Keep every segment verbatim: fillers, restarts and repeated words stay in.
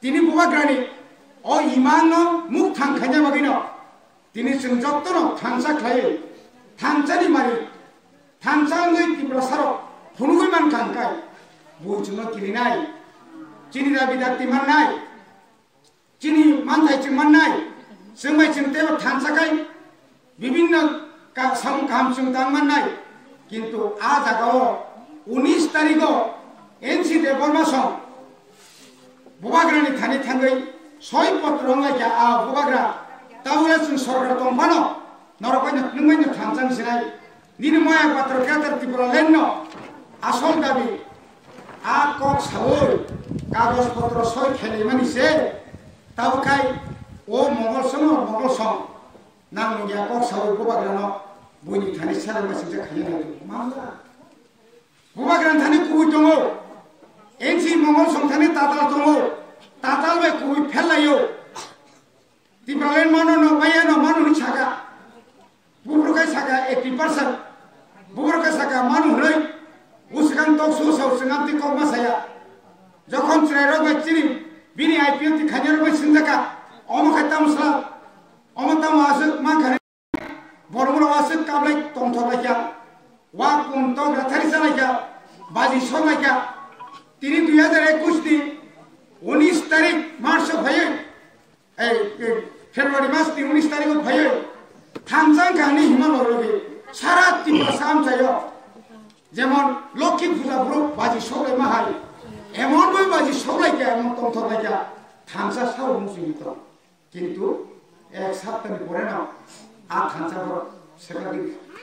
Tini bubagrani o imangno mukthang khaina bagwino tini chwng jottono thansa khlaiwi thansani mari thansa wngwi Tiprasarok phunugwi mankha hwnkhe bo chwngno kirinai, chini dabi dakti mannai, chini manthai chwng mannai, chwng bai chwng teibo thansa khai bibinno ka-, samung kaham chwng tang mannai, kintu a jagao unis tarigo N C Debbarma song bubagrani thani thangwi soi potro wnglaikha a bubagra, tabukhe chwng sorkar tongphano norok bai no, nwng bai no thansa wngsinai. Nini moya patro Greater Tipraland no asol dabi a kok sawi kagoj potro soi khelaimani se, tabuk khai o Mongol song, Mongol song nang nungya kok sawi bubagrano buini thani selengma singcha khaina nangwi mangla. Bubagrani thani kubui tongo, N C Mongol song thani tatal tongo, tatal bai kubui phel laio. Tipraland mano no maya no mano hinwi saka. Buphuru khe saka eighty percent. Buphuru khe saka mano hwnwi. Bwswkang tok su sao chwng amtwi kok ma saya. Jokhon chwrairok bai chini bini I P F T khainarok bai swngjaka. Omo khe tamo sla. Omo tamo aswk mankha. Borok rok aswk kablai tongthok laikha. Wa kum tok rathari sa laikha. Baji sok laikha. Tini dui hajar ekwis ni unis tarik March o phaiwi, ei, ei, February mas ni unis tarik o phaiwi thansa wngkha hwnwi hima borok rok sara Tiprasa amchaio. Jemon Lokhi puja borok baji sok lai ma hai. Emon bai baji sok laikha, emon tongthok laikha. Thansa sao muchungwi tong. Kintu ek saptani pore no a thansa borok sekagwi rikha.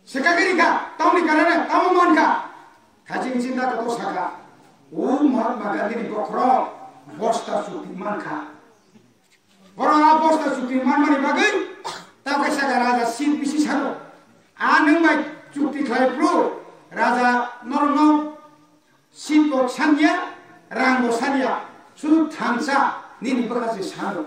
Sekagwi rikha, tamni karane tamo mankha. Khajing chinta kotor saka. O Mahatma Gandhi ni bokhorok bosta chukti mankha. Borok a bosta chukti manmani bagwi tamo khe saka raja sin bisi sano. A nwng bai chukti khlai phuru raja norokno Sitbo sanya, rangbo sanya, sudu thansa nini bwkha se sano.